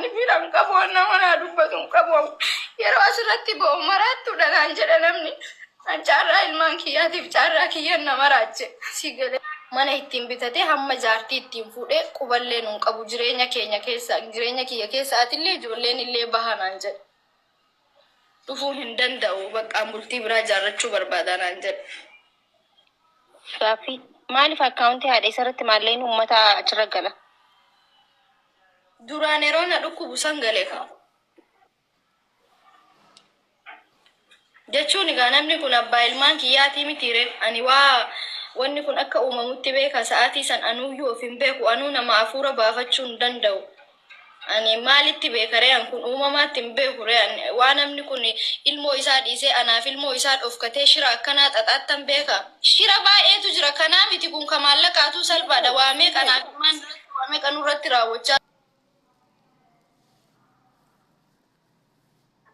Ani fira hin qabu, nama naa dubbatu hin qabu. Yeroo asirratti ba'u maraattuudha naan jedha namni. An caarraa ilmaan kiyyaatiif caarraa kiyyan na maraache. Si galee mana ittiin bitatee hamma jaartii ittiin fuudhee quballee nuun qabu jireenya keenya keessa jireenya kiyya keessa atillee ijoolleen illee baha naan jedhe. Dhufuu hin danda'u baqqaan bultii biraa ijaarrachuu barbaada naan jedhe. Gaaffii. Maaliif akkaawuntii haadha isarratti maallaqni uummataa achirra gala? Duraan yeroo na dhukkubu san gale ka. Jechuun egaa namni kun abbaa ilmaan kiyyaatii mitiire ani waa wanni kun akka uumamutti beeka sa'aatii san anuuyyuu of hin beeku anuu nama hafuura baafachuu hin danda'u. Ani maalitti beeka ree an kun uumamaatti hin beeku ree an waa namni kun ilmoo isaa dhiisee anaaf ilmoo isaa dhofkatee shira akkanaa xaxaattan beeka. Shira baay'eetu jira kanaa miti kun ka maallaqaatuu salphaadha waa meeqa anaaf ilmaan irratti waa meeqa nurratti raawwachaa.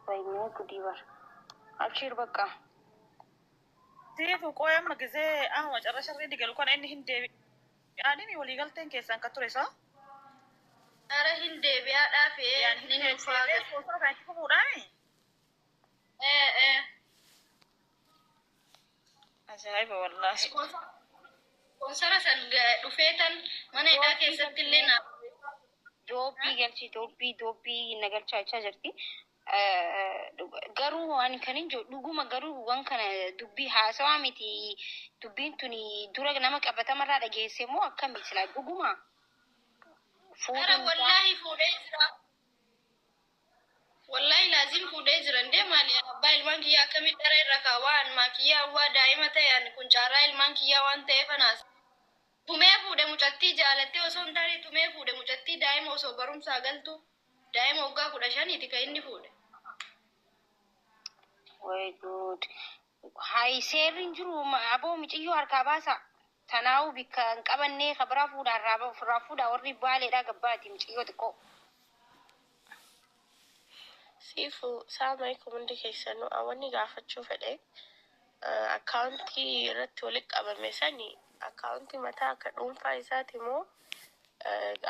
Waynee gudii bar. Abshiir bakka. Siifu qoy amma gisee amma macarrasha irra galu kana inni hin deebi'aanimi waliigalteen keessan kan ture isaa. Ara hin deebi'aadhaaf Yaani ni hin nuufaa deebi'ee sponsora kan itti fufuudhaami. Eh eh. Ajaa'iba wallaahi. Sponsora san dhufee tan mana hidhaa keessatti illee naa. Doobbii galchi doobbii doobbii na galchaa jechaa jirti. Garuu ani kan hin jiru dhuguma garuu waan kana dubbii haasawaa miti dubbiin tuni dura nama qabatamarraa dhageesse moo akkami silaa dhuguma Ara fuudhuun isaa wallaahi fuudhee jira. Wallaahi laazim fuudhee jira. Ndee maali abbaa ilmaan kiyyaa akkamitti dhara irra kaawwaa anmaa kiyyaa waa daa'ima ta'e ani kun caarraa ilmaan kiyyaa waan ta'eef anaas. Tumee fuudhe mucattii jaalattee osoo hin taane tumee fuudhe mucattii daa'ima osoo barumsaa galtu daa'ima waggaa 15ti kan inni fuudhe. Way good. Hay seerri hin jiru aboo miiciyyoo harkaa baasa. Tanaa'uu bikka hin qabannee kabiraa fuudhaa irraa fuudhaa warri baaleedhaa gabbaati miiciyyoo xiqqoo. Siifu saama hundi keessanuu wanni gaafachuu fedhe akkaawuntii irratti walitti qabame sani akkaawuntii mataa akka dhuunfaa isaati moo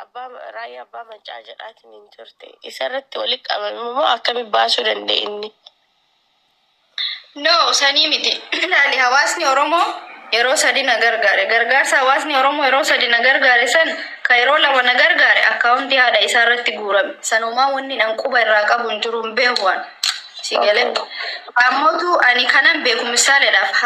abbaa raayyaa abbaa mancaa jedhaatiin hin turte isa irratti walitti qabame moo akkami baasuu danda'e inni? No, sanii miti. Ilaali hawaasni Oromoo yeroo sadi na gargaare. Gargaarsa hawaasni Oromoo yeroo sadi na gargaare san ka yeroo lama na gargaare akkaawuntii haadha isaa irratti guurame. Sanumaa wanni an quba irraa qabu hin jiru hin beeku waan. Si galee. Ammootu ani kanan beeku misaaleedhaaf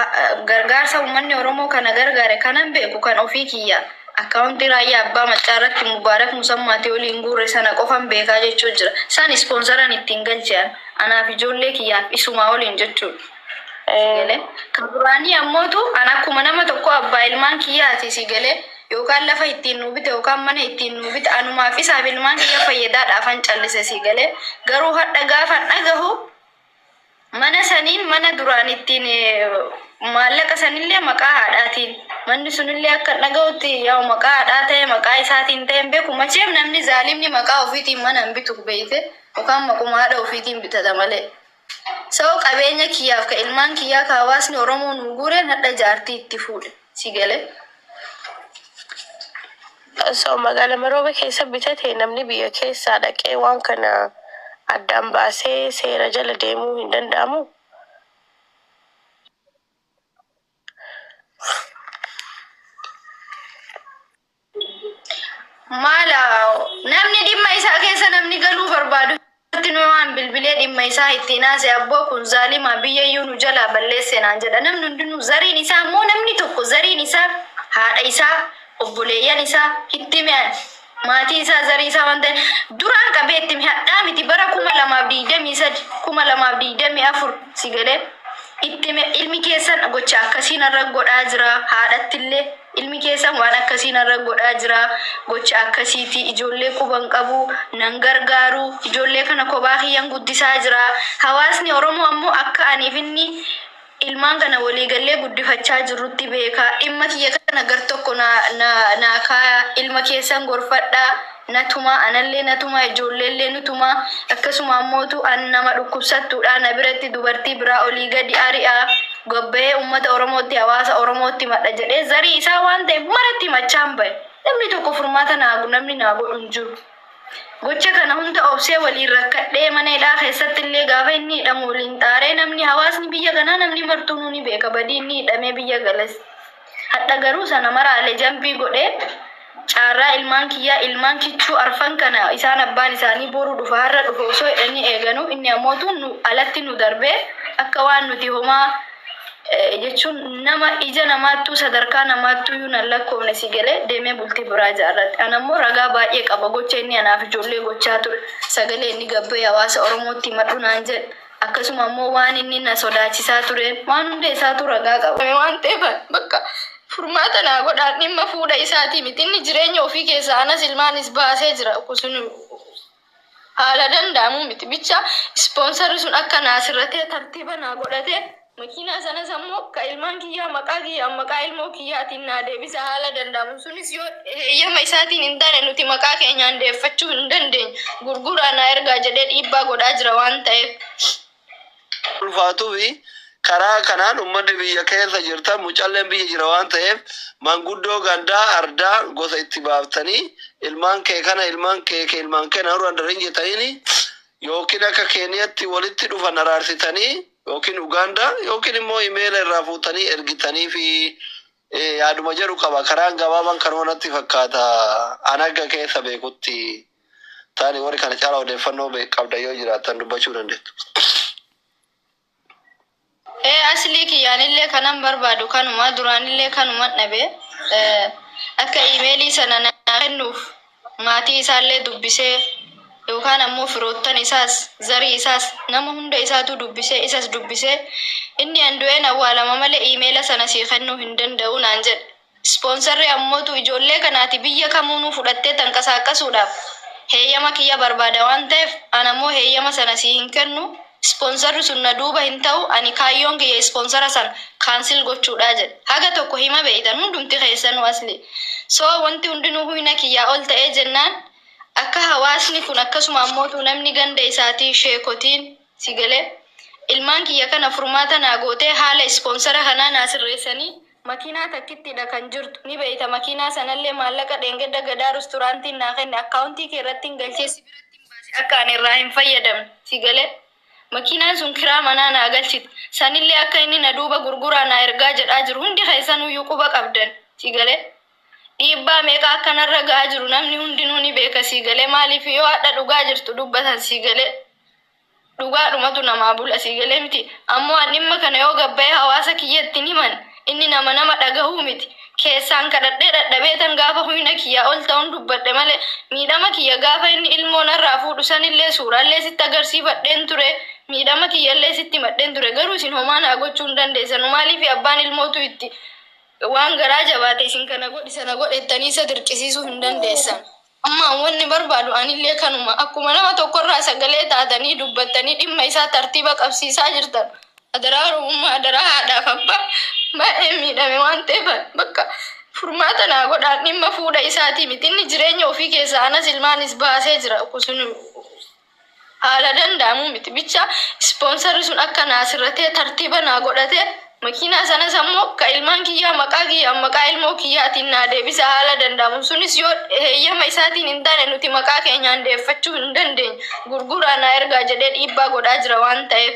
gargaarsa uummanni Oromoo kana gargaare kanan beeku kan ofii kiyya. Akkaawuntii raayyaa abbaa maccaa irratti Mubaarak Musammaatii waliin guurre sana qofan beekaa jechuu jira. San ispoonsaran ittiin galchean anaaf ijoollee kiyyaaf isumaa waliin jechuudha. Si galee. Kan duraanii ammootu an akkuma nama tokko abbaa ilmaan kiyyaati si galee yookaan lafa ittiin nuu bite yookaan mana ittiin nuu bite anumaaf isaaf ilmaan kiyya fayyadaadhaafan callise si galee garuu hadha gaafan dhagahu mana saniin mana duraan ittiin maallaqa sanillee maqaa haadhaatiin manni sunillee akka dhagahutti yaa'u maqaa haadhaa ta'e maqaa isaatiin ta'e hin beeku macheem namni zaalimni maqaa ofiitiin mana hin bitu beeyte yookaan maquma haadha ofiitiin bitata malee. So qabeenya kiyyaaf ka ilmaan kiyyaa ka hawaasni Oromoo nuu guureen hadha jaartii itti fuudhe si galee. So magaala Marooba keessa bitate namni biyya keessaa dhaqee waan kana addaan baasee seera jala deemuu hin danda'amu? Maala namni dhimma isaa keessa namni galuu barbaadu nu waan bilbilee dhimma isaa ittiin haase abboo kun zaalima biyya iyyuu nu jalaa balleesse naan jedha namni hundinuu zariin isaa immoo namni tokko zariin isaa haadha isaa obboleeyyan isaa itti mi'an maatii isaa zarii isaa waan ta'e duraan qabee itti hadhaa miti bara 2023 2024 si galee itti ilmi keessan gocha akkasii narra godhaa jira haadhattillee ilmi keessan waan akkasii narra godhaa jira gocha akkasiiti ijoollee quban qabu nan gargaaru ijoollee kana kophaa kiyyan guddisaa jira hawaasni Oromoo ammoo akka aniif inni ilmaan kana waliigallee guddifachaa jirrutti beeka dhimma kiyya kana gar tokko na kaaya ilma keessan gorfadhaa na tumaa anallee na tumaa ijoolleellee nu tumaa akkasuma ammootu an nama dhukkubsattuudha na biratti dubartii biraa olii gadi ari'aa gobba'ee uummata Oromootti hawaasa Oromootti madha jedhee zarii isaa waan ta'eef maratti machaan bahe namni tokko furmaata naa namni naa godhu hin jiru. Gocha kana hunda obsee waliin rakkadhee mana hidhaa keessatti illee gaafa inni hidhamu waliin xaaree, namni hawaasni biyya kanaa namni martuu ni beeka badii inni hidhamee biyya galas. Hadha garuu sana maraalee jambii godhee caarraa ilmaan kiyyaa, ilmaan kichuu arfan kana, isaan abbaan isaanii boru dhufa, har'a dhufa osoo hidhanii eeganuu, inni ammootu nu alatti nu darbee akka waan nuti homaa jechuun nama ija namaattuu sadarkaa namaattuu iyyuu nan lakkoofne si galee deemee bultii biraa ijaarratti. Ana immoo ragaa baay'ee qaba gocha inni anaaf ijoollee gochaa ture. Sagalee inni gabbee hawaasa Oromootti himadhu naan jedhe. Akkasuma immoo waan inni na sodaachisaa ture waan hunda isaatu ragaa qaba. Waan ta'eef bakka furmaata naa godhaan, dhimma fuudha isaatii miti, inni jireenya ofii keessaa anas ilmaanis baasee jira. Sun haala danda'amu miti, bicha ispoonsarri sun akka naa sirratee tartiiba naa godhatee, makiinaa sanas ammoo ka ilmaan kiyyaa maqaa kiyyaan maqaa ilmoo kiyyaatiin naa deebisa haala danda'amu. Sunis yoo heeyyama isaatiin hin taane nuti maqaa keenyaan deeffachuu hin dandeenyu, gurguraa naa ergaa jedhee dhiibbaa godhaa jira waan ta'eef. Ulfaatuu fi karaa kanaan uummanni biyya keessa jirtan, mucalleen biyya jira waan ta'eef, manguddoo gandaa ardaa gosa itti baaftanii ilmaan kee kana, ilmaan kee kee ilmaan kee na duraan darin jettaniini, yookiin akka Keeniyatti walitti dhufan araarsitanii, yookiin Ugaandaa, yookiin immoo imeela irraa fuutanii ergitanii fi yaaduma jedhu qaba. Karaan gabaabaan kanuma natti fakkaata an akka keessa beekutti. Taani warri kana caalaa odeeffannoo qabda yoo jiraattan dubbachuu dandeettu. Ee, aslii kiyyaanillee kanan barbaadu kanuma, duraanillee kanuma dhabe. Akka iimeelii sana naa kennuuf maatii isaallee dubbisee, yookaan ammoo firoottan isaas, zarii isaas, nama hunda isaatu dubbisee, isas dubbisee, inni an du'een awwaalama malee iimeela sana sii kennuu hin danda'u naan jedhe. Ispoonsarri ammootu ijoollee kanaati biyya kamuunuu fudhattee tanqasaaqasuudhaaf heeyyama kiyya barbaada waan ta'eef, an ammoo heeyyama sana sii hin kennu. Ispoonsarri sun na duuba hin ta'u, ani kaayyoon kiyya ispoonsara sana cancel gochuudha jedhe. Haga tokko hima beeytan hundumti keessanuu asli. So wanti hundinuu humna kiyyaa ol ta'ee jennaan, akka hawaasni kun akkasuma ammootu namni ganda isaatii sheekotiin si galee ilmaan kiyya kana furmaata naa gootee haala ispoonsara kanaa naa sirreessanii. Makiinaa takkittidha kan jirtu ni beeyta. Makiinaa sanallee maallaqa dheengadda Gadaa restaurantiin naa kenne akkaawuntii kee irratti hin galchee, si biratti hin baase, akka ani irraa hin fayyadamne si galee. Makiinaan sun kiraa manaa naa galchiti. Sanillee akka inni na duuba gurguraa naa ergaa jedhaa jiru hundi keessanuyyuu quba qabdan si galee. Dhiibbaa meeqa akkanarra gahaa jiru namni hundinuu ni beeka si galee. Maaliif yoo hadha dhugaa jirtu dubbatan si galee, dhugaadhumatu namaa bula si galee miti. Ammoo an dhimma kana yoo gabbayee hawaasa kiyyatti himan, inni nama dhagahuu miti. Keessaan kadhadhee dhadhabee tan gaafa humna kiyyaa ol ta'uun dubbadhe malee, miidhama kiyya gaafa inni ilmoo narraa fuudhu sanillee suuraallee sitti agarsiifadheen ture, miidhama kiyyallee sitti himadheen ture. Garuu isin homaa naa gochuu hin dandeessanu. Maaliif abbaan ilmootu itti waan garaa jabaate isin kana godhi sana godhettanii isa dirqisiisuu hin dandeessan. Amma wanni barbaadu anillee kanuma, akkuma nama tokkorraa sagalee taatanii dubbattanii dhimma isaa tartiiba qabsiisaa jirtan. Adaraa Oromummaa, adaraa haadhaaf abbaa, baay'ee miidhame waan ta'eef bakka furmaata naa godhaan, dhimma fuudha isaatii miti, inni jireenya ofii keessaa anas ilmaanis baasee jira. Sun haala danda'amu miti, bicha ispoonsarri sun akka naa sirratee tartiiba naa godhatee, makiinaa sanas ammoo ka ilmaan kiyyaa maqaa kiyyaan maqaa ilmoo kiyyaatiin naa deebisa haala danda'amu. Sunis yoo heeyyama isaatiin hin taane nuti maqaa keenyaan deeffachuu hin dandeenyu, gurguraa naa ergaa jedhee dhiibbaa godhaa jira waan ta'eef.